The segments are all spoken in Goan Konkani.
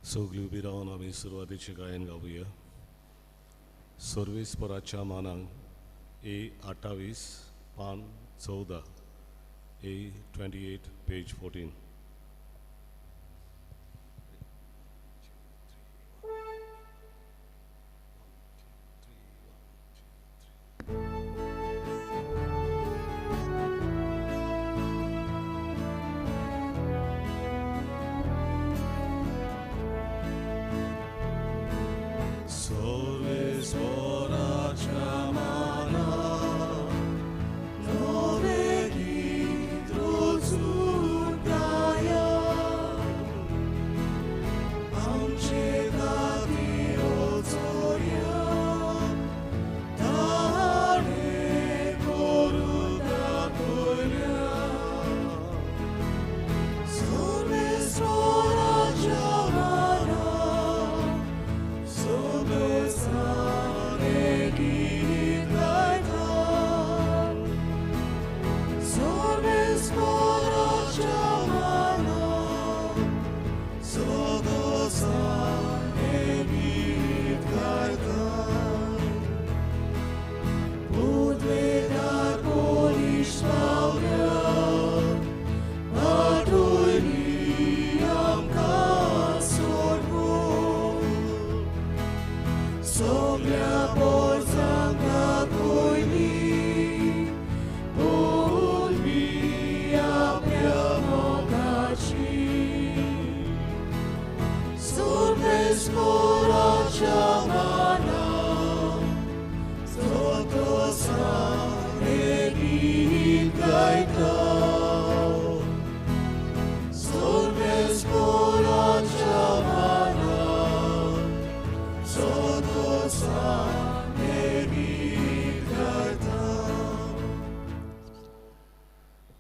सगळीं उबी रावन आमी सुरवातेचें गायन गावया. सर्वेस्पराच्या मानांक ए 28 पान 14, ए 28 पेज 14.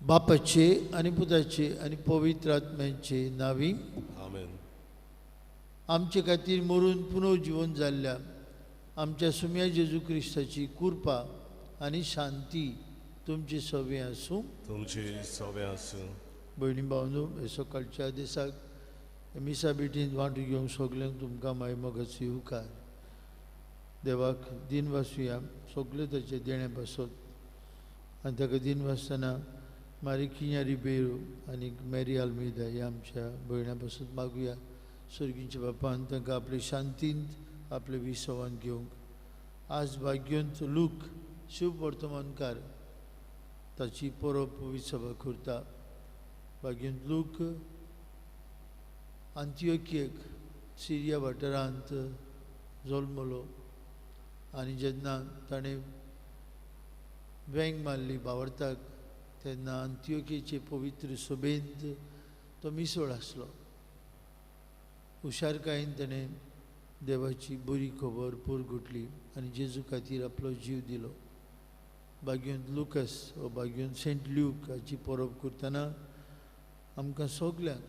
बापाचे आनी पुताचे आनी पवित्र आत्म्याचे नावी आमेन. आमचे खातीर मरून पुनर्जीवन जाल्ल्या आमच्या सुम्या जेजू क्रिस्ताची कृपा आनी शांती तुमचे सवे आसूं. तुमचे सवे आसूं. भयणी भावनो, हे सकाळच्या दिसाक मिसा भेटीन वांटो घेवंक सगल्यांक तुमकां माय मोगाचो येवकार. देवाक दिन वासुया सगळे ताचे देणे पासत आनी ताका दिन वासतना मारी किन्या रिबेरो आनी मॅरी आल्मेदा ह्या आमच्या भयणां पासून मागुया. सर्गींच्या बापान तांकां आपले शांतींत आपले विसवान घेवंक. आज भाग्यंत लूक शिव वर्तमानकार ताची परब विसवा करता. भाग्यंत लूक आंतियोकियक सिरिया वाठारांत जल्मलो आनी जेन्ना ताणें वेंग मारली बावरताक तेन्ना अंत्योकेचे पवित्र सभेंत तो मिसळ आसलो. हुशारकायेन ताणें देवाची बरी खबर पुरगुटली आनी जेजू खातीर आपलो जीव दिलो. भाग्यंत लुकस वो भाग्यंत सेंट ल्यूक हाची परब करतना आमकां सगल्यांक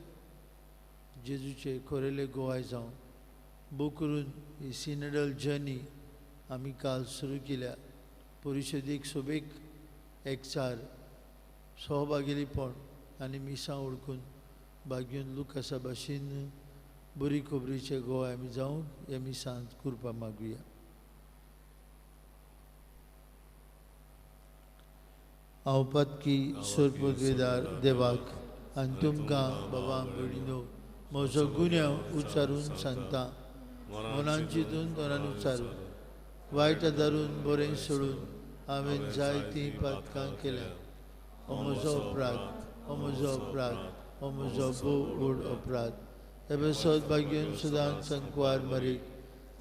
जेजूचे खरेले गोवाय जावन भोव करून ही सिनडल जर्नी आमी काल सुरू केल्या. परिशदेक सभेक एकचार सहभागीपण आनी मिसां ओळखून भाग्यन लुकासा भाशेन बरी खबरीचे गोवा आमी जावंक ह्या मिसांत कृपा मागुया. हांव पातकी सोरपदवेदार देवाक आनी तुमकां बाबा भयणीनो म्हजो गुन्यांव उच्चारून सांगता. मनान चिंतून तोंडान उच्चारून वायट आदारून बरें सोडून हांवें जायतीं पातकां केल्या. हो म्हजो अपराध, हो म्हजो अपराध, हो म्हजो भोव व्हड अपराध. हे पासत भाग्यन सदांच संकवार मरीक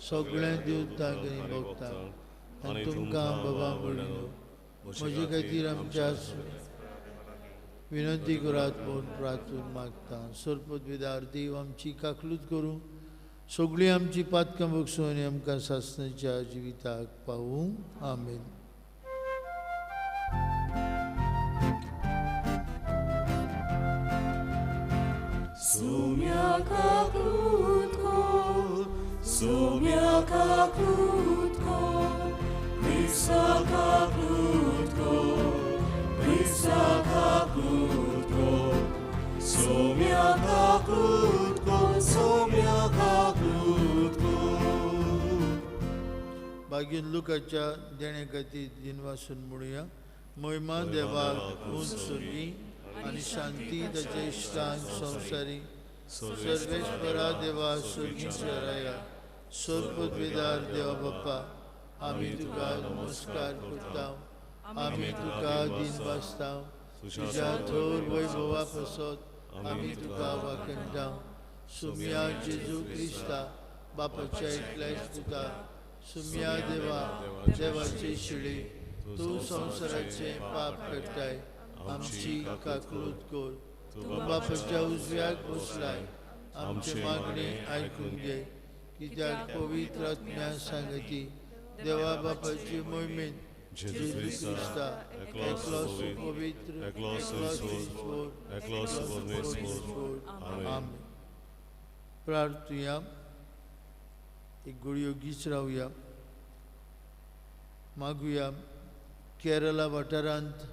सगळें देवतांक आनी भोगतांक आनी तुमकां बाबा भयणीनो म्हजे खातीर आमच्या विनंती करात म्हूण प्रार्थून मागता. सरपदवेदार देव आमची काकलूत करूं, सगळीं आमची पातकां बगसूं आनी आमकां सासणाच्या जिविताक पावूं. आमेन. Sumia kaklutko, Krista kaklutko, Krista kaklutko, Sumia kaklutko, Sumia kaklutko. बागीन लुकाच्या देणे खातीर दिनवासून म्हणुया. महिमा देवाक उंच स्वर्गी आनी शांती ताच्या इश्टांक संवसारी. सर्वेश्वरा देवा स्वर्गीच्या राया, सर्वपदवीदार देवा बाप्पा, आमी तुका नमस्कार करता, आमी तुका दिनवासता. तुज्या थोर वैभवा पासत आमी तुका वाखणटा. सुम्या जेजू क्रिस्ता बापाच्या एकल्याच पुता, सुम्या देवा देवाचे शिळे, तूं संवसाराचें पाप काडटाय, आमची काकळूत कर. तूं बापाच्या उजव्याक बसलाय, आमचे मागणे आयकून घे. कित्याक पवित्र आत्म्या सांगती देवा बापाची मोहिमेन जेजू क्रिस्ता एकलो पवित्र, एकलो ईश्वर, एकलो परमेश्वर. आमेन. प्रार्थुया. एक घडयो गीच रावया. मागुया. केरला वाठारांत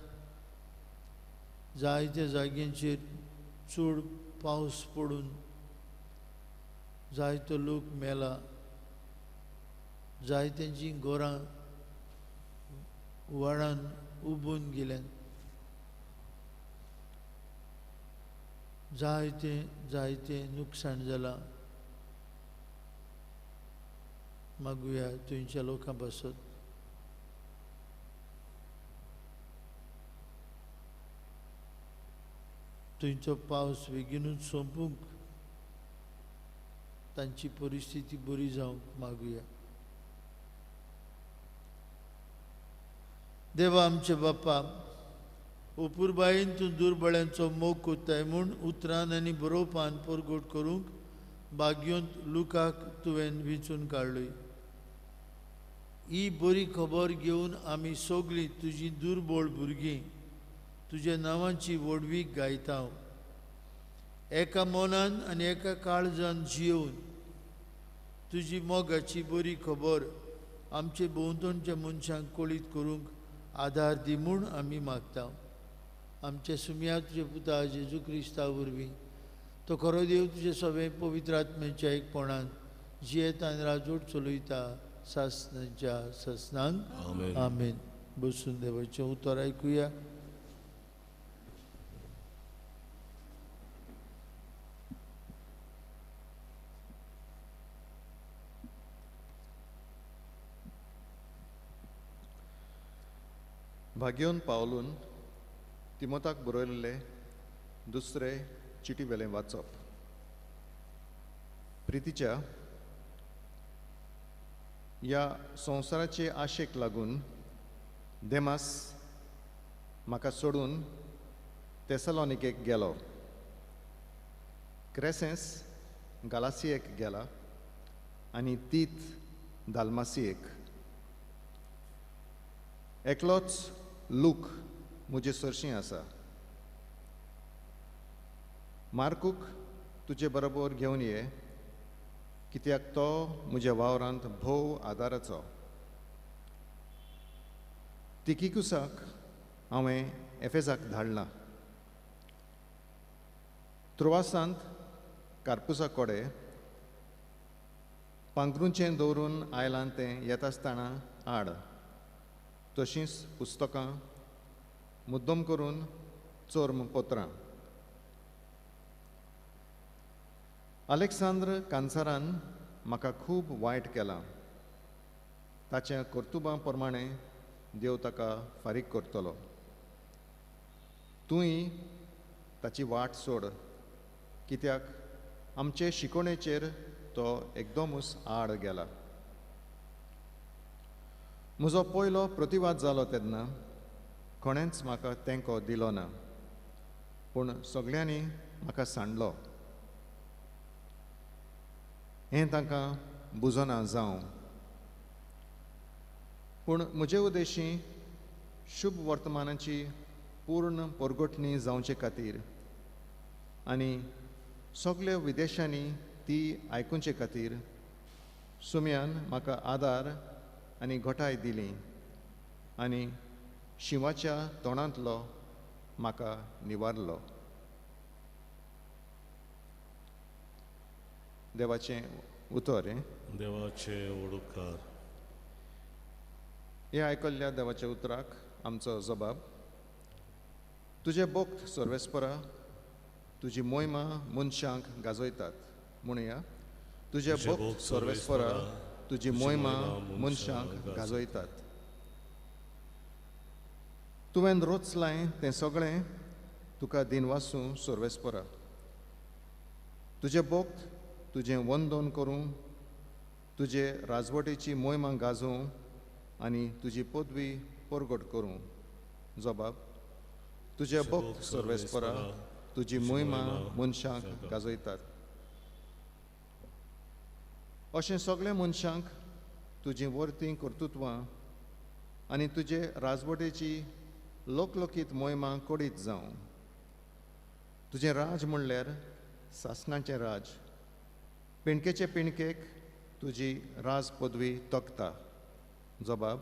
जायत्या जाग्यांचेर चड पावस पडून जायतो लोक मेला, जायत्यांचीं घरां व्हाळान उबून गेल्यान, जायतें जायतें नुकसाण जालां. मागुया थंयच्या लोकां पासत. थंयचो पावस बेगीनूच सोंपूंक, तांची परिस्थिती बरी जावंक मागुया. देवा आमचे बाप्पा, अपुरबायेन तूं दुर्बळ्यांचो मोग कोत्ताय म्हूण उतरान आनी बरोवपान परगट करूंक बागयोंत लुकाक तुवें विंचून काडलोय. ही बरी खबर घेवन आमी सगळीं तुजी दुर्बळ भुरगीं तुज्या नांवाची व्हडवीक गायता. एका मनान आनी एका काळजान जियोवन तुजी मोगाची बरी खबर आमचे भोंवतणच्या मनशांक कळीत करूंक आदार दी म्हूण आमी मागता. आमच्या सुम्या तुज्या पुता जेजू क्रिस्ता वरवीं, तो खरो देव तुजे सगळे पवित्र आत्म्याच्या एकपणान जियेता आनी राजवट चलयता सासनाच्या सासनांक. आमेन. बसून देवाचें उतर आयकुया. भाग्योन पावलून तिमोताक बरयल्ले दुसरे चिटी वेलें वाचप. प्रितीच्या ह्या संवसाराचे आशेक लागून देमास म्हाका सोडून तेसलोनिकेक गेलो, क्रेसेंस गालासियेक गेला आनी तीत दालमासियेक. एकलोच लूक म्हजे सरशीं आसा. मार्कूक तुजे बरोबर घेवन ये, कित्याक तो म्हज्या वावरांत भोव आदाराचो. तिकिकुसाक हांवें एफेजाक धाडला. त्रोवासांत कार्पुसा कोडे पांगरूचें दवरून आयलां तें येता आसतना आड, तशींच पुस्तकां मुद्दम करून चोर्म पत्रां. अलेक्सांद्र कांसारान म्हाका खूब वायट केलां. ताच्या कर्तुबां प्रमाणें देव ताका फारीक करतलो. तूंय ताची वाट सोड, कित्याक आमचे शिकोवणेचेर तो एकदमूच आड गेला. म्हजो पयलो प्रतिवाद जालो तेन्ना कोणेंच म्हाका तेंको दिलो ना, पूण सगळ्यांनी म्हाका सांडलो. हें तांकां बुजना जावं, पूण म्हजे उद्देशी शुभ वर्तमानाची पूर्ण परगटणी जावचे खातीर आनी सगल्या विदेशांनी ती आयकुचे खातीर सुम्यान म्हाका आदार आनी घटाय दिली आनी शिंवाच्या तोंडांतलो म्हाका निवारलो. देवाचें उतर हें. देवाचे उपकार. हे आयकल्ल्या देवाच्या उतराक आमचो जबाब. तुजे भक्त सर्वेस्परा तुजी मोहिमा मनशांक गाजयतात. म्हणया, तुजे भक्त सर्वेस्परा तुजी मोहिमा मनशांक गाजयतात. तुवें रचलाय तें सगळें तुका दिनवासूं सर्वेस्परा. तुजे भक्त तुजें वंदन करूं, तुजे राजवटीची मोहिमा गाजोवं आनी तुजी पदवी परगट करूं. जबाब, तुजे भक्त सर्वेस्परा तुजी मोहिमा मनशांक गाजयतात. अशें सगळ्या मनशांक तुजी वर्ती कर्तृत्वां आनी तुजे राजवटीची लोकलोकीत मोहिमा कडीत जावं. तुजें राज म्हणल्यार सासणाचें राज. पिणकेचे पिणकेक तुजी राज पदवी तकता. जबाब,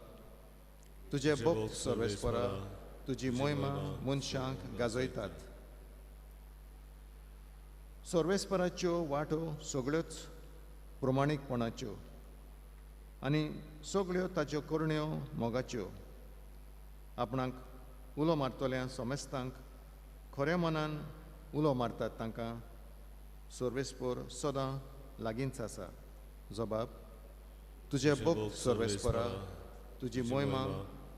तुजे भक्त सर्वेस्परा तुजी मोहिमा मनशांक गाजयतात. सर्वेस्पराच्यो वाटो सगळ्योच प्रमाणीकपणाच्यो आनी सगळ्यो ताच्यो करण्यो मोगाच्यो. आपणाक उलो मारतल्या समेस्तांक खऱ्या मनान उलो मारतात तांकां सर्वेस्पर सदां लागींच आसा. जबाब, तुजे भक्त सर्वेस्परा तुजी मोहिमा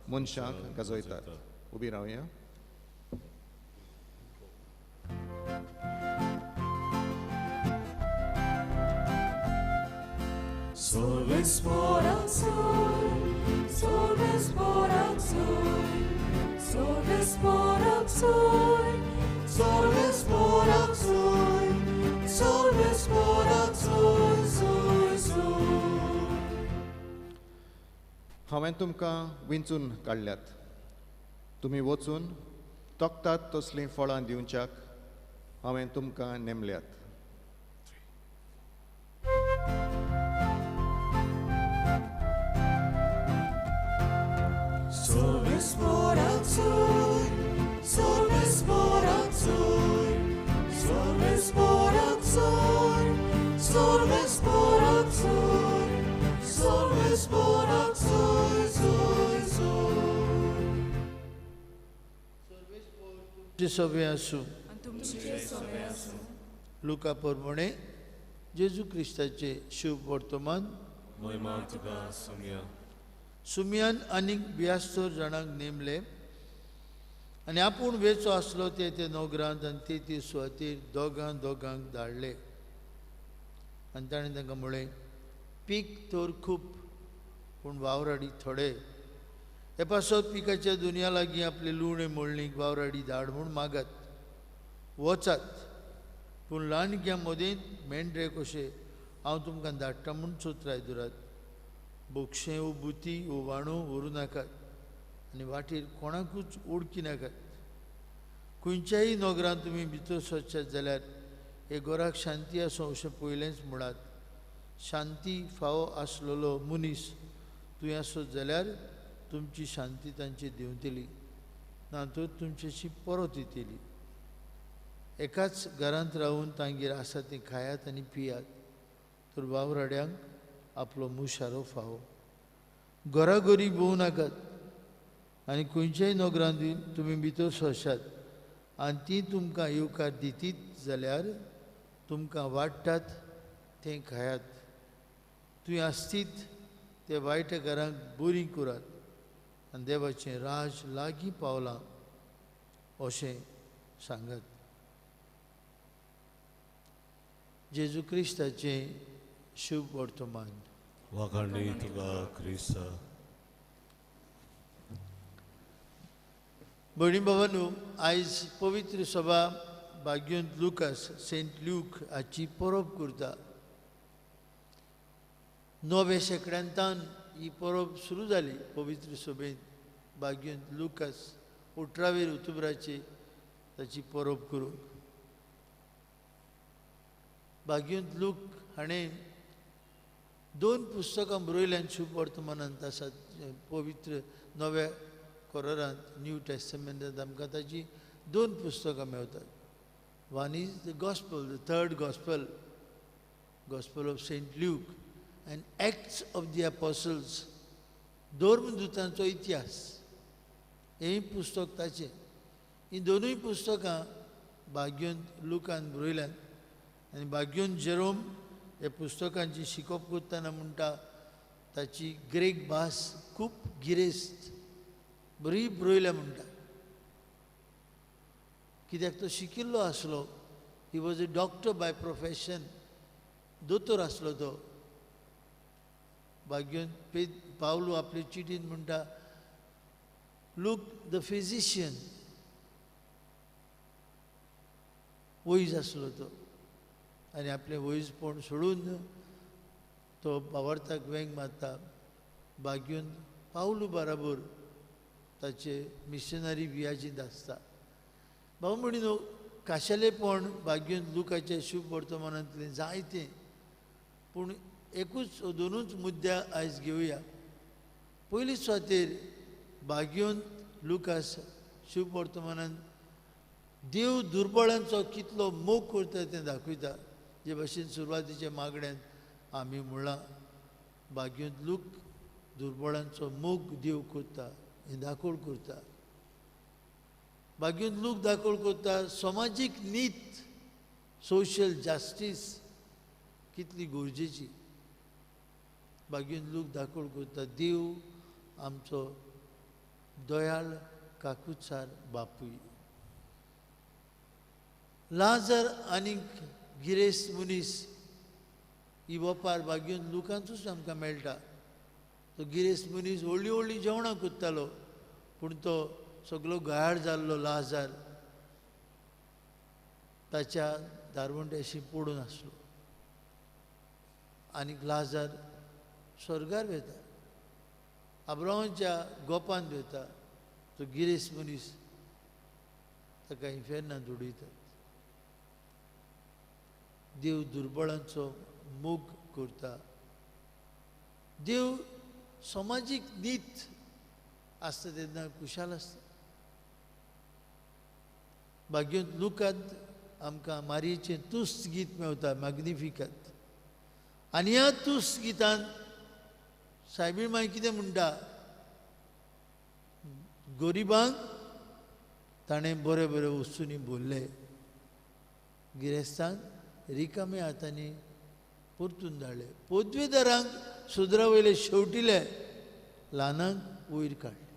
मनशांक गाजयतात. उबी रावया. Solves por solves por solves por solves por solves por soy soy. हांवें तुमकां विंचून काडल्यात, तुमी वचून तकतात तसलीं फळां दिवच्याक हांवें तुमकां नेमल्यात. Solves por solves por solves por solves por solves por soy soy soy. तुमचे आसूं. लुका प्रमाणे जेजू क्रिस्ताचे शुभ वर्तमान. महिमा तुका सुमिया. सुमियान आनीक 72 जाणांक नेमले आनी आपूण वेचो आसलो ते ते नोगरांत आनी ते ते सुवातेर दोगां दोगांक धाडले. आनी ताणें तांकां म्हळें, पीक तर खूब पूण वावराडी थोडे. हे पासत पिकाच्या दुनिया लागीं आपले लुणे मोळणीक वावराडी धाड म्हूण मागात. वचात पूण ल्हानग्यां मदें मेंढरे कशे हांव तुमकां धाडटा म्हूण चोत्राय दवरात. बोक्षें वो बुती वो वाणो व्हरूं नाकात आनी वाटेर कोणाकूच ओडकी नाकात. खंयच्याय नगरांत तुमी भितर सरशात जाल्यार हे घराक शांती आसूं अशें पयलेंच म्हणात. शांती फावो आसलेलो मनीस तुवें आसत जाल्यार तुमची शांती तांची दिवतली, ना तर तुमच्याशी परत येतली. एकाच घरांत रावून तांगेर आसा तें खायात आनी पियात, तर वावराड्यांक आपलो मुशारो फावो. घराघरी भोंवू नाकात आनी खंयच्याय नगरांत तुमी भितर सरशात आनी ती तुमकां येवकार दितीत जाल्यार तुमकां वाडटात तें खायात. तुवें आसतीत ते वायट घरांक बरीं करात आनी देवाचें राज लागीं पावलां अशें सांगात. जेजू क्रिस्ताचें शुभ वर्तमान. वाखाणणी तुका क्रिस्ता. भयणी भावांनो, आयज पवित्र सभा भाग्योंत लुकास सेंट ल्यूक हाची परब करता. 9व्या शेंकड्यांतान ही परब सुरू जाली. पवित्र सभेंत भाग्योंत लुकास 18 ऑक्टोबराचे ताची परब करूंक. भाग्योंत लूक हाणें 2 पुस्तकां बरयल्यान शुभ वर्तमानांत आसात. पवित्र नव्या कोरारांत न्यू टेस्टमेंटांत आमकां ताची 2 पुस्तकां मेळटात. One is the gospel, the third gospel, gospel of Saint Luke, and Acts of the Apostles धर्मदुतांचो इतिहास हेंय पुस्तक ताचें. हीं दोनूय पुस्तकां भाग्योन लुकान बरयल्यांत आनी भाग्योन जेरोम हे पुस्तकांची शिकोवप करतना म्हणटा ताची ग्रेक भास खूब गिरेस्त बरी बरयल्या म्हणटा, कित्याक तो शिकिल्लो आसलो. He was a doctor by profession, दोतोर आसलो तो. भाग्योन पावलू आपले चिटीन म्हणटा लूक the physician, वैज आसलो तो आनी आपलें वैजपण सोडून तो बावर्थाक वेंग मारता. भाग्योन पावलू बराबर ताचे मिशनरी वियाजींत आसता. भाव म्हणून काशेलेपण भाग्योन लुकाच्या शुभ वर्तमानांतलें जायतें, पूण एकूच दोनूच मुद्द्या आयज घेवया. पयली सुवातेर भाग्योन लुकास शुभ वर्तमानान देव दुर्बळांचो कितलो मोग करता तें दाखयता. जे भाशेन सुरवातीच्या मागण्यांत आमी म्हणलां भाग्योन लूक दुर्बळांचो मोग देव करता हें दाखोवण करता. भाग्योन लूक दाखोवण करता समाजीक नीत, सोशल जस्टीस कितली गरजेची. भाग्योन लूक दाखोवण करता देव आमचो दयाळ काकुत्सार बापूय. लाजर आनी गिरेस्त मनीस ही वपार भाग्योन लुकांतूच आमकां मेळटा. तो गिरेस्त मनीस व्हडलीं व्हडलीं जेवणां करतालो, पूण तो सगलो गायाळ जाल्लो लाजार ताच्या दारवंट्याशी पडून आसलो आनी लाजार स्वर्गार वता, अब्राहामाच्या गोपांत वता. तो गिरेस्त मनीस ताका इन्फेर्नांत उडयतात. देव दुर्बळांचो मोग करता. देव समाजीक नीत आसता तेन्ना खुशाल आसता. भाग्योन लुकांत आमकां मारयेचें तुस्त गीत मेवता, मॅग्निफिकात. आनी ह्या तुस्त गितान सायबीण माय कितें म्हणटा, गरिबांक ताणें बरे बरे वस्तूंनी भरले, गिरेस्तांक रिकाम्या हातांनी परतून धाडले, पदवेदारांक सुदरा वयले शेवटिले, ल्हानांक वयर काडले.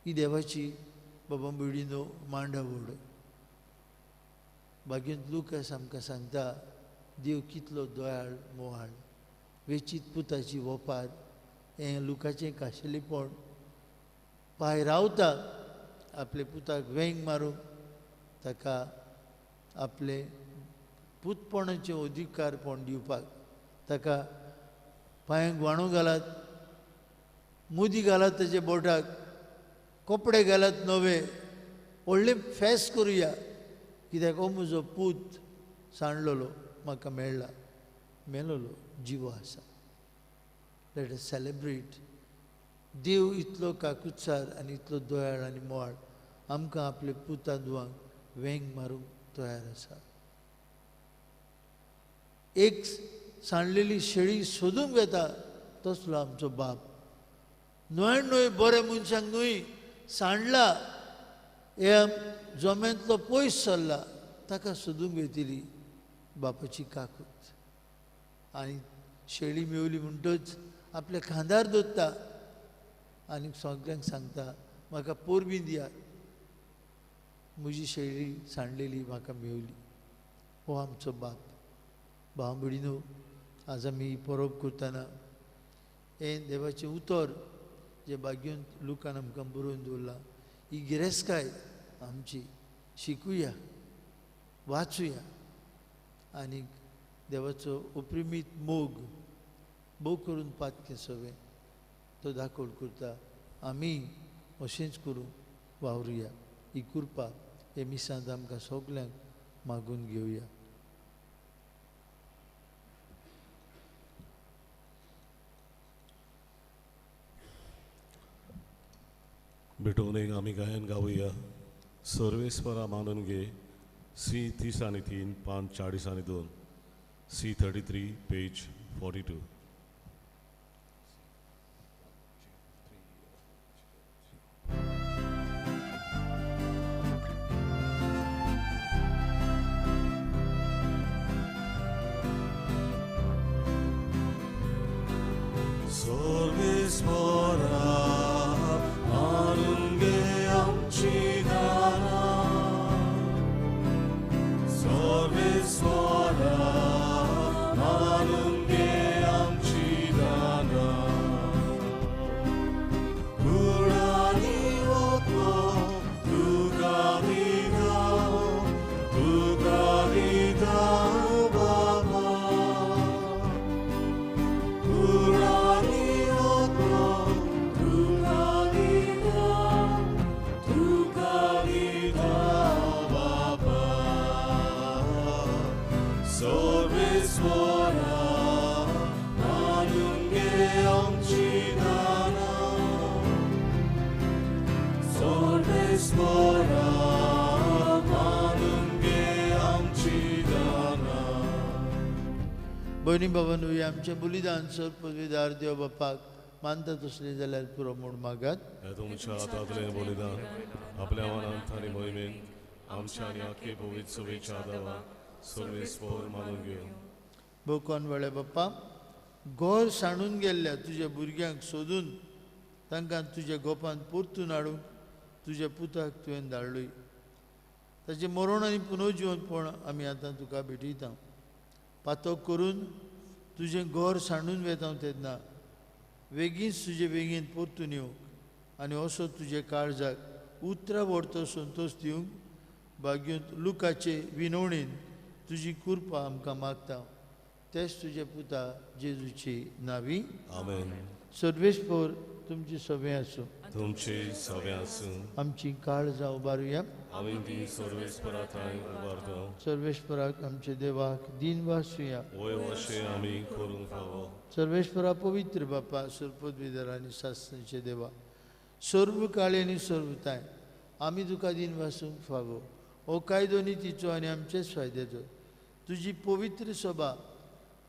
ही देवाची बाबा भयणीनो मांडावळ. भाग्योन लुकास आमकां सांगता देव कितलो दयाळ मोहाळ. वेचीत पुताची वपार हें लुकाचें खाशेलेपण. पांय रावता आपले पुताक वेंग मारूंक, ताका आपले पुतपणाचें अधिकारपण दिवपाक, ताका पांयांक वाणो घालात, मुदी घालात ताच्या बोटाक, कपडे घालात नवे, व्हडलें फेस्त करुया, कित्याक हो म्हजो पूत सांडलेलो म्हाका मेळ्ळा, मेलोलो जिवो आसा. Let us celebrate. देव इतलो काकुत्सार आनी इतलो दयाळ आनी मोवाळ आमकां आपले पुता धुवांक वेंग मारूंक तयार आसा. एक सांडलेली शेळी सोदूंक वेता तसलो आमचो बाप. न्हय न्हय बऱ्या मनशांक न्हय सांडला, ह्या जम्यांतलो पयस सरला ताका सोदूंक वेतली बापाची काकूत. आनी शेळी मेवली म्हणटच आपल्या खांदार दवरता आनी सगल्यांक सांगता म्हाका पोरबी दियात, म्हजी शेळी सांडलेली म्हाका मेवली. हो आमचो बाप. भाव भयणीनो, आज आमी परब करतना हें देवाचें उतर जें भाग्योन लुकान आमकां बरोवन दवरलां, ही गिरेस्तकाय आमची शिकुया, वाचुया आनी देवाचो उपरिमीत मोग भोव करून पातकें सगळें तो दाखोवण करता. आमी अशेंच करूं वावरुया. ही कृपा हे मिसांत आमकां सगल्यांक मागून घेवया. भेटोवन एक आमी गायन गावया. सर्वेस्परा मानून घे, सी 30 आनी 3, 5 40 आनी 2, सी 33 पेज 42. सर्वेस्वरा मानून घे आमची दानां. कुडांनी वतलो तुका दिता, तुका दिता बाबा. कुडांनी वतलो तुका दिता, तुका दिता बाबा. सर्वेस्वरा मानून घे आमची दानां. सर्वेस्वरा मानून घे आमची दानां. भयणी बाबांनो, आमचें बलिदान सर पदवीदार देव बापाक मानता तसलें जाल्यार पुरो म्हूण मागात. हे तुमच्या हातांतलें बलिदान आपल्या मनांत आनी मोहिमेन आमच्या आनी आखे पवित्र सभेच्या देवा सर्वेस्पर मानून घेवं. भोकन वेळे बाप्पा, घर सांडून गेल्ल्या तुज्या भुरग्यांक सोदून तांकां तुज्या गोपान परतून हाडूंक तुज्या पुताक तुवें धाडलोय. ताचें मरण आनी पुनर्जिवनपण आमी आतां तुका भेटयता. पातक करून तुजें घर सांडून वेता तेन्ना वेगींच तुजे वेगीन परतून येवंक आनी असो तुजे काळजाक उतरां व्हरतो संतोश दिवंक भाग्योंत लुकाचे विनवणीन तुजी कृपा आमकां मागता. तेच तुजे पुता जेजूची नावी. आमेन. सर्वेस्पर तुमची सवे आसूं. तुमचे सवे आसूं. आमची काळजां उबारुया. आमी ती सर्वेस्परा थंय उबारता. सर्वेस्पराक आमचे देवाक दीन वासुया. वय अशें आमी करूंक फावो. सर्वेस्परा पवित्र बापा, सर्वपदवीधर आनी सासणाचे देवा, सर्व काळी आनी सर्वताय आमी तुका दीन वासूंक फावो. हो कायदो नितीचो आनी आमचेच फायद्याचो. तुजी पवित्र सभा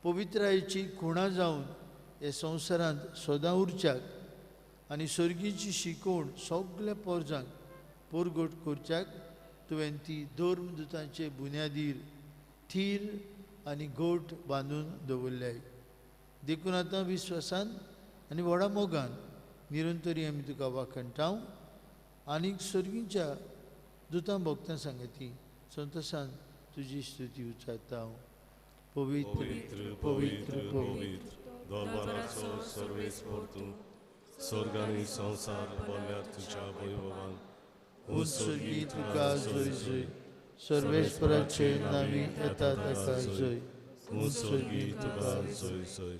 पवित्रायेची खुणा जावन हे संवसारांत सदां उरच्याक आनी सर्गीची शिकवण सगल्या पोरजांक परगट करच्याक तुवें ती धर्मदुतांचे बुन्यादीर थीर आनी गोट बांदून दवरल्याय. देखून आतां विस्वासान आनी व्हडा मोगान निरंतरी आमी तुका वाखणटाव आनीक सर्गीच्या दुतां भक्तां सांगती संतोशान तुजी स्तुती उच्चारता. पवित्र पवित्र पवित्र पवित्र दरबाराचो सर्वेस्पर तूं, स्वर्ग आनी संवसार भरल्यार तुज्या वैभवान. उत्सर्गी तुका जय जय. सर्वेस्पराचे नावी येता ताका जय. उत्सर्गी तुका जय जय.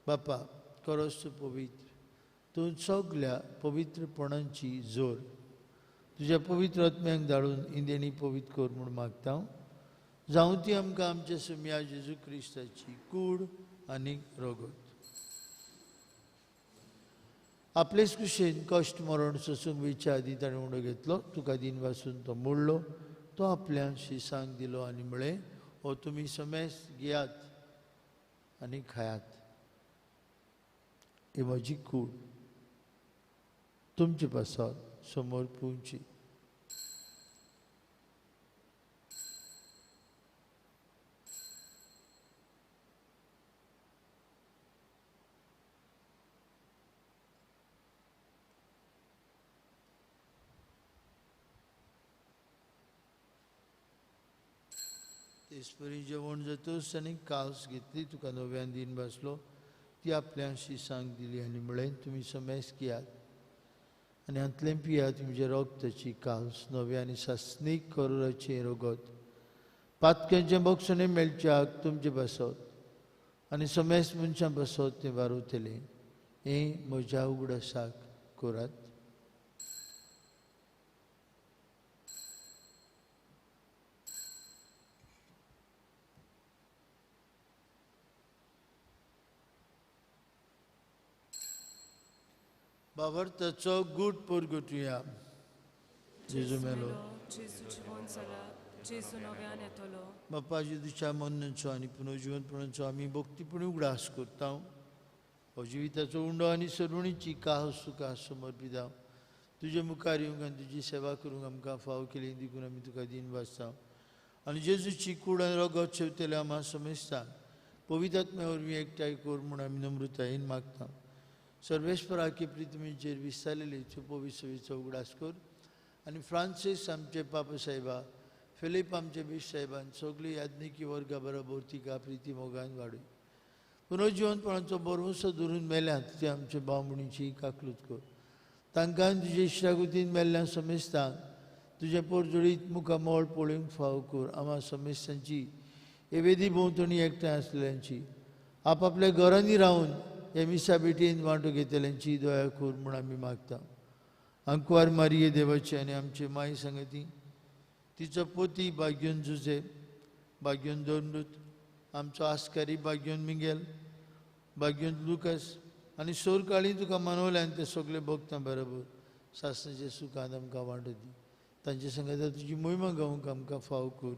बापा खरोच तूं पवित्र, तूं सगल्या पवित्रपणांची जोर. तुज्या पवित्र आत्म्यांक धाडून इंदेणी पवित्र कर म्हूण मागता. जावं ती आमकां आमच्या सुम्या जेजू क्रिस्ताची कूड आनी रगत. आपलेच कुशेन कश्ट मरण सोसूंक वेच्या आदी ताणें उंडो घेतलो, तुका दीन वासून तो मोडलो, तो आपल्या शिसांक दिलो आनी म्हळें, हो तुमी समेस घेयात आनी खायात, ही म्हजी कूड तुमचे पासत समोर पुवची. तेचपरी जेवण जातूच ताणें कास घेतली, तुका नव्यान दीन बसलो, ती आपल्या शिसांक दिली आनी म्हळें, तुमी समेस घेयात आनी हांतलें पियात, तुमच्या रगताची कास नव्या आनी सासणीक करोराचें रगत पातक्यांचें बक्षणें मेळच्याक तुमचे पासत आनी समेस मनशां पासत तें वारवतलें. हें म्हज्या उगडासाक करात. बाबर्थाचो गूट परगटुया. जेजू मेलो, जेजू जिवन जाला, जेजू नव्यान येतलो. बापा जेजूच्या मरणाचो आनी पुनर्जिवनपणाचो आमी भक्तीपणी उगडास करता. हो जिविताचो उंडो आनी सरवणीची कास तुका समर्पिता. तुजे मुखार येवंक आनी तुजी सेवा करूंक आमकां फाव केली देखून आमी तुका दीन वाचता. आनी जेजूची कूड आनी रगत शेवतले आमा समेस्तान पवित्र आत्म्या वरवीं एकठांय कर म्हूण आमी नम्रतायेन मागता. सर्वेस्पराके पृथ्वीचेर विस्तारलेली चो पवित्र सभेचो उगडास कर आनी फ्रांसीस आमचे पापा साहेबा, फिलीप आमचे बीश साहेबान सगळी याज्ञिकी वर्गा बरोबर तिका प्रिती मोगान वाडय. पुनर्जिवनपणाचो बरवसो धरून मेल्यात ते आमचे भाव-भयणीची काकलूत कर. तांकां तुजे इश्टागतीन मेल्ल्या समेस्तांक तुजें पोरजोडीत मुखामळ पळोवंक फाव कर. आमा समेस्तांची एवेदी भोंवतणी एकठांय आसलेल्यांची आपापल्या घरांनी रावन हे मिसा भेटेन वांटो घेतल्यांची दया कर म्हूण आमी मागता. आंकवार मारिये देवाची आनी आमचे माय संगती तिचो पोती भाग्योन जुजे भाग्योन दोंडूत आमचो आस्कारी भाग्योन मिंगेल भाग्योन लुकस आनी सोरकाळी तुका मनवल्यान ते सगळे भोगता बरोबर सासणाचे सुखान आमकां वांटो दी. तांचे संगता तुजी मोहिमा गावंक आमकां फाव कर.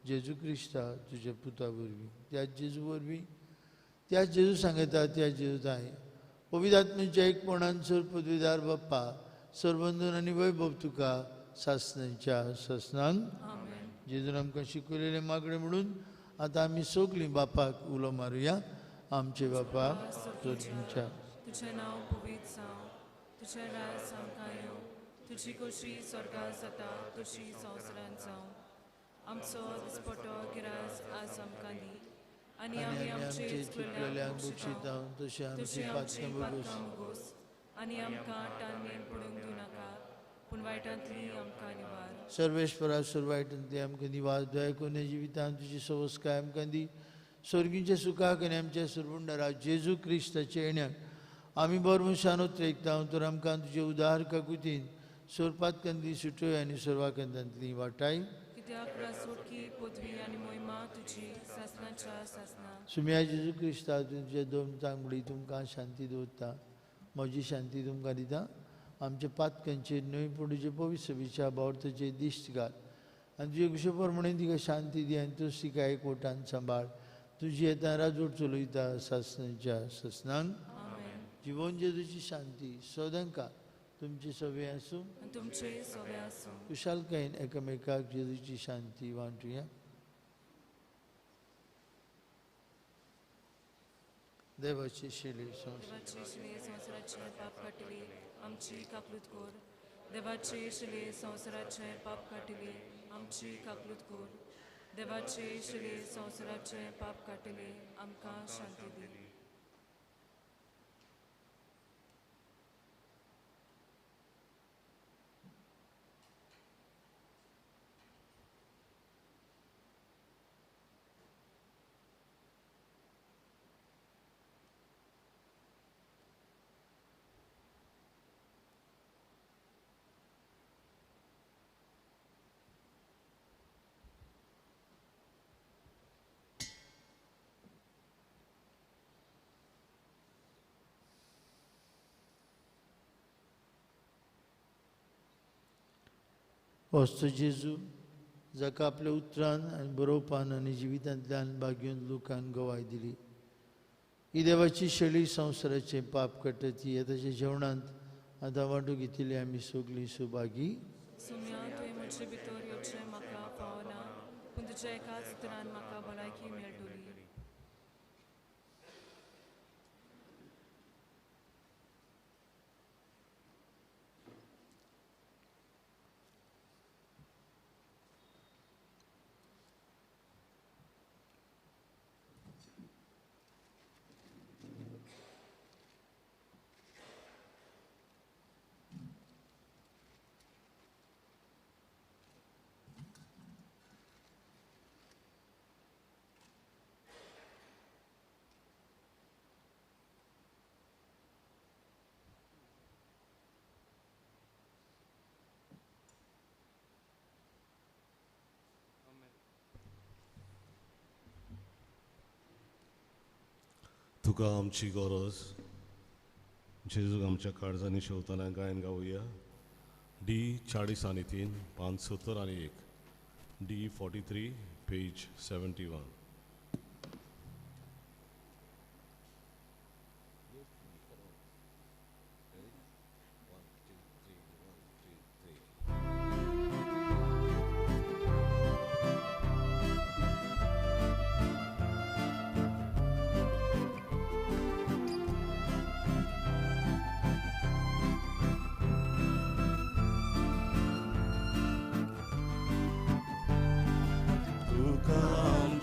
जेजू क्रिस्ता तुज्या पुता वरवीं त्या जेजू वरवीं त्या जेजू सांगता त्या जेजू ताय पवित्र आत्म्याच्या एकपणान सर पदवीदार बाप्पा सरबंधन आनी वैभव तुका सासणाच्या सासणान. जेजून आमकां शिकयलेलें मागणें म्हणून आतां आमी सगळीं बापाक उलो मारुया. आमचे बापा तुमच्या तुझें नांव पवित्र जावं, तुझें राज आमकां येवं, तुजी खोशी स्वर्गार जाता तशी संवसारांत जावं. आमचो दिसपटो गिरास आज आमकां दी आनी आमी आमचे चुकलेल्यांक बक्षिता तशें आमची पातकां भोगोस आनी आमकां ताणें पडूंक दिवं नाका पूण वायटांतली आमकां निवार. सर्वेश्वरा सर्व वायटांतली आमकां निवार. दया करून जिवितांत तुजी सवस्काय आमकां दी. स्वर्गींच्या सुखाक आनी आमच्या सुरबुंडारा जेजू क्रिस्ताच्या येण्याक आमी बरमशान उतरेकता तर आमकां तुजे उदार काकुतीन सोरपातकांतली सुटोय आनी सर्वाकंदांतली वाटाय. कित्याक रासोटकी पदवी आनी मोहिमा तुजी सासणाच्या सासणा. सुम्या जेजू क्रिस्ता तुमच्या दोन तांगडी तुमकां शांती दवरता. म्हजी शांती तुमकां दिता. आमच्या पातकांचेर न्हय पूण तुजे पवित्र सभेच्या भावार्थाचेर दिश्ट घाल आनी तुजे कुशे प्रमाणे तिका शांती दी आनी तूं तिका एकवटान सांबाळ. तुजी येता राजवट चलयता सासणाच्या सासणान. जिवन जेजूची शांती सदांकाळ तुमचे सवे आसूं तुमचे सवे आसूं. कुशालकायेन एकामेकाक जेजूची शांती वांटुया. देवाची शिली संवसाराचें पाप काडटली आमची काकलूत कर. देवाचे शिले संवसाराचें पाप काडटली आमची काकलूत कर. देवाचे शिले संवसाराचें पाप काडटली आमकां शांती दी. वस्तू जेजू जाका आपल्या उतरान आनी बरोवपान आनी जिवितांतल्यान भाग्योन लोकान गवाय दिली. ही देवाची शैली संवसाराचें पाप काडटा ती ताच्या जेवणांत आतां वांटू घेतिल्ली आमी सगळीं सुभागी. सुम्या तुवें म्हजे भितर येवचें म्हाका पावना पूण तुज्या एकाच उतरान म्हाका भलायकी मेळटली. तुका आमची गरज जेजूक आमच्या काळजांनी शेवतना गायन गावया. डी 40 आनी 3 पांच 70 आनी 1 डी 43 पेज 71.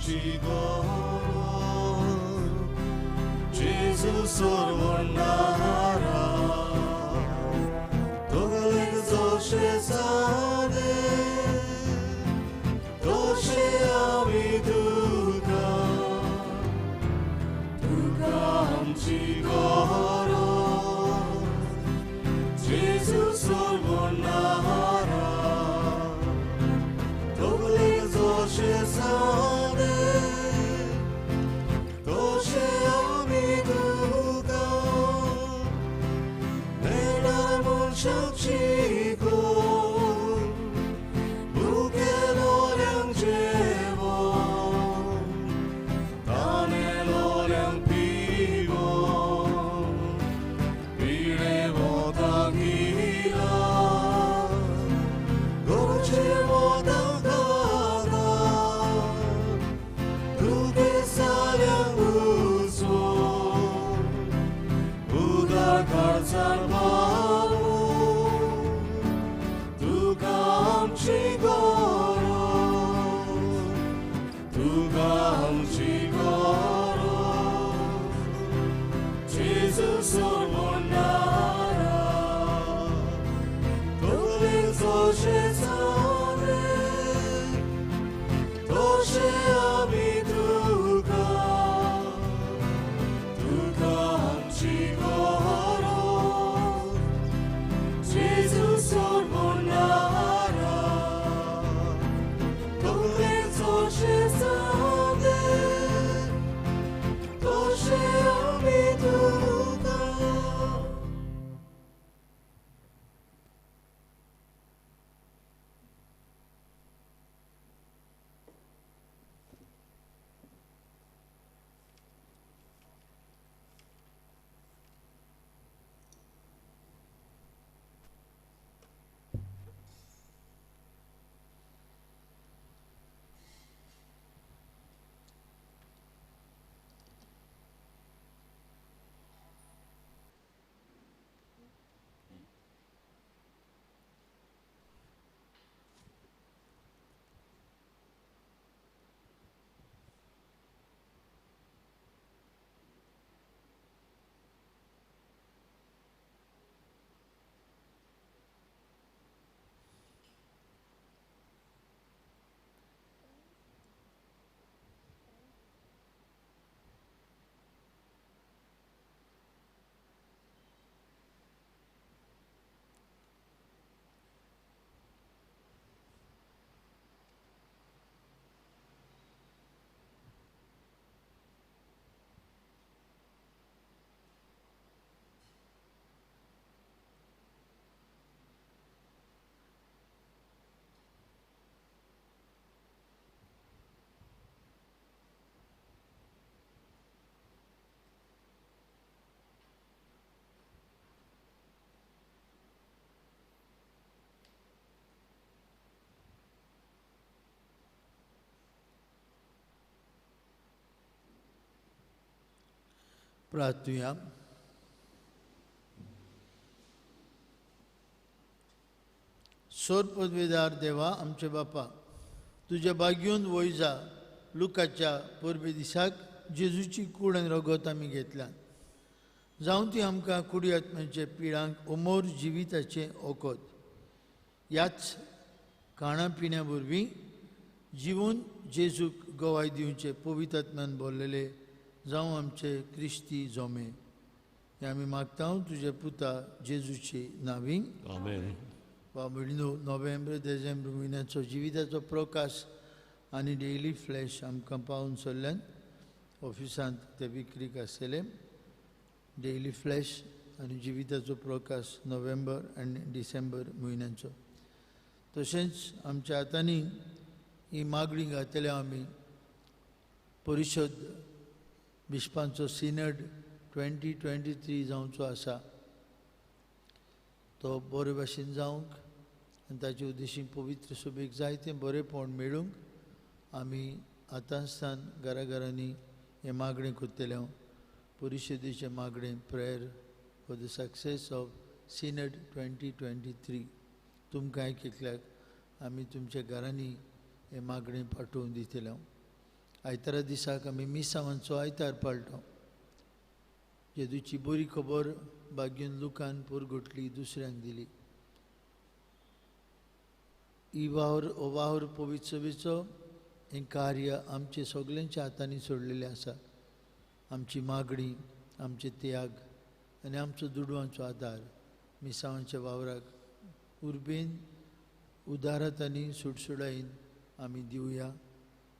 आमची गरज जेजू सोडवणारा तकलेक जशें जालें तशें आमी तुका तुका आमची गरज जेजू सोडवणारा तकलेक जशें जालें तशें आमी तुका मेळ्ळार मनशाक शिकोवन भुकेलोल्यांक जेवण तानेलोल्यांक पिवण पिडेवताक इलाज गरजेवताक आदार दुखेसाल्यांक उजवण उदार काळजार पावोवन तुका आमची गरज तुका आमची गरज जेजू सोडवणारा तकलेक जशें जालें तशें आमी तुका तुका आमची गरज जेजू सोडवणारा तकलेक जशें जालें तशें आमी तुका. प्रार्थुया. सोर पदवेदार देवा आमचे बापा, तुज्या बागयोन वयजा लुकाच्या परबे दिसाक जेजूची कूड आनी रगत आमी घेतल्यान, जावं ती आमकां कुडी आत्म्याचे पिळांक अमोर जिविताचें ओकद. ह्याच खाणा पिण्या वरवीं जिवन जेजूक गवाय दिवचे पवित्र आत्म्यान बोल्लेले जावं आमचे क्रिस्ती जोमे. हें आमी मागता तुज्या पुता जेजूचे नांवी. आमेन. बाबडीनो, नोव्हेंबर देसेंबर म्हयन्याचो जिविताचो प्रकाश आनी डेली फ्लॅश आमकां पावून सरल्यान ऑफिसांत ते विक्रीक आसतले. डेली फ्लॅश आनी जिविताचो प्रकाश नोव्हेंबर आनी डिसेंबर म्हयन्याचो. तशेंच आमच्या हातांनी ही मागणी घातल्या आमी परिशद बिस्पांचो सिनड 2023 जावचो आसा, तो बरे भाशेन जावंक आनी ताचे उद्देशीन पवित्र सभेक जायतें बरेंपण मेळूंक आमी आतांसान घरा घरांनी हें मागणें करतले. हांव परिशदेचें मागणें prayer for the success of synod 2023. तुमकां एक एकल्याक आमी तुमच्या घरांनी हें मागणें पाठोवन दितले. हांव आयतारा दिसाक आमी मिसावांचो आयतार पाळटा. जेजूची बरी खबर भाग्यून लुकान पुरगुटली, दुसऱ्यांक दिली. ही वावर, हो वावर पवित्र सभेचो हें कार्य आमचे सगल्यांच्या हातांनी सोडलेलें आसा. आमची मागणी, आमचे त्याग आनी आमचो दुडवांचो आदार मिसावांच्या वावराक उर्बेन, उदारात आनी सुडसुडायेन आमी दिवया.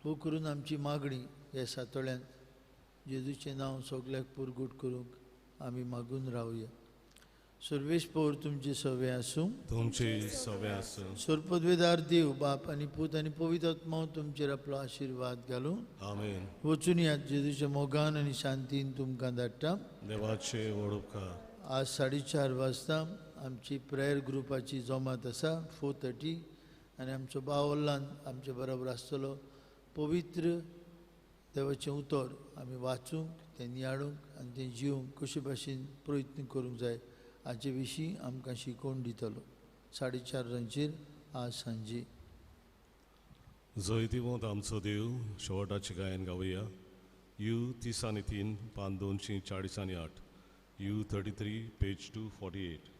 हो करून आमची मागणी ह्या सातोळ्यांत जेजूचें नांव सगल्याक पुरगूट करूंक आमी मागून रावया. सर्वेस्पोर तुमचे सवे आसूं. तुमचे सवे आसूं. सोरपदवेदार देव बाप आनी पूत आनी पवित्र आत्मो तुमचेर आपलो आशिर्वाद घालूं. आमेन. वचून यात जेजूच्या मोगान आनी शांतीन तुमकां धाडटा. देवाचे व्हड उपकार. आज 4:30 वाजता आमची प्रेयर ग्रुपाची जमात आसा, 4:30, आनी आमचो भाव ओल्लान आमचे बरोबर आसतलो. पवित्र देवाचें उतर आमी वाचूंक, तें नियाळूंक आनी तें जिवंक कशे भाशेन प्रयत्न करूंक जाय हाचे विशीं आमकां शिकोवन दितलो. 4:30 वरांचेर आज सांजे. जैतिवंत आमचो देव शेवटाचें गायन गावया. You 33 पान 248, U 33 page 248.